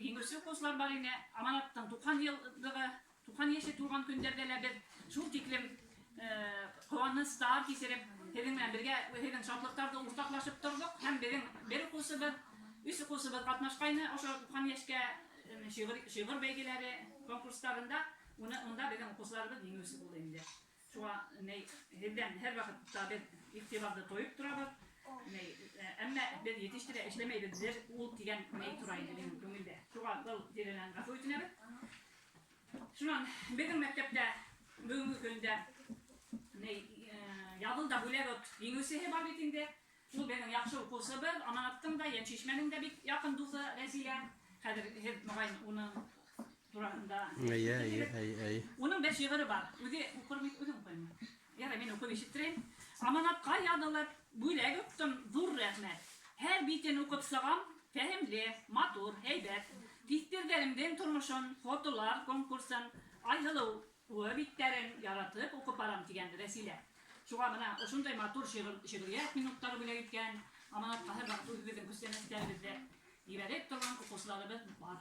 Еңеүсе уҡыусылар бар ине. Аманаттың 90 йыллығы, 90 йәше тулған көндәрҙә лә беҙ шул тиклем ҡыуаныстар кисереп, һеҙҙең менән бергә һеҙҙең шатлыҡтарҙы уртаҡлашып торҙоҡ һәм беҙҙең бер уҡыусыбыҙ, өс уҡыусыбыҙ ҡатнашҡайны ошо 90 йәшкә шиғыр, шиғыр бәйгеләре конкурстарында. Уны, унда беҙҙең уҡыусыларыбыҙ еңеүсе булды инде. Шуға ни һеҙҙән һәр ваҡытта беҙ иғтибарҙы тойоп торабыҙ. Ни, әммә беҙ етештерә эшләмәйбеҙ ул тигән ни тора инде минең күңелдә. Шуға был тирәнән ғәфү үтенәбеҙ. Шунан беҙҙең мәктәптә бөгөнгө көндә ни Яҙыл да бүләк от еңеүсеһе бар бит инде. Ул беҙҙең яҡшы уҡыусыбыҙ, Аманаттың да, Йәншишмәнең дә бик яҡын дуҫы Рәзилә. Хәҙер һеҙ моғайын уның тураһында Эйе, эйе, эйе, эйе. Уның бер шиғыры бар. Үҙе уҡыр бит, үҙең уҡыймы? Ярай, мин уҡып ишеттерәйем. Аманатҡа яҙылып, бүләк оттом, ҙур рәхмәт. Һәр битен уҡып сығам, фәһемле, матур, һәйбәт. Тиҫтерҙәремдең тормошон, фотолар конкурсын, Айһылыу биттәрен яратып уҡып барам, тигән Рәсилә. Шуға бына ошондай матур шиғыр, шиғриәт минуттары бүләк иткән, Аманатҡа һәр ваҡыт үҙебеҙҙең күстәнәстәребеҙҙе ебәреп торған уҡыусыларыбыҙ бар.